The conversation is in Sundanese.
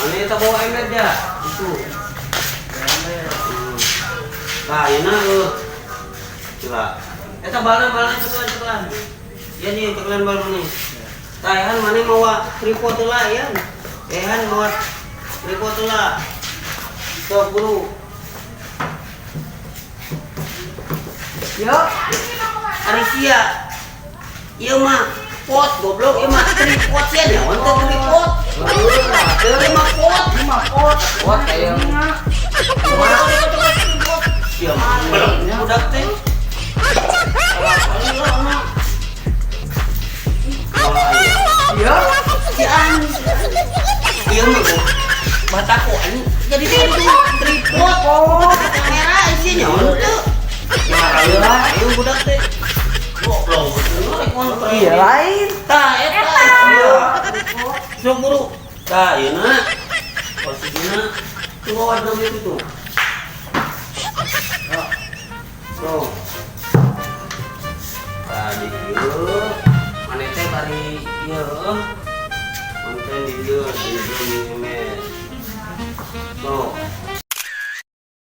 Mana eta bawa ember ja? Itu. Ember. Tah, ayeuna eueuh. Coba. Eta balna balna cekelan cekelan. Ya nih cekelan bal mana? Tah, Ehan mana mawa tripod heula ya? Ehan mawa tripod heula. Sok buru. Yo. Ari sia. Ieu mah pot goblok, ieu mah tripod sia nyawan teh tripod. Ieu mah pot. Ini mah pot. Pot aya. Sia mah budak teh. Yo. Si an. Ieu mah batako anjing jadi tripod. Kamera isinya teu. Ya ayo budak teh. Goblok. Iya lain. Tah eta. Sok buru. Tah ayeuna posisina tuh bawa drum itu tuh. Tuh. Tah di dieu maneh teh bari ieu konten di dieu di drum. Tuh.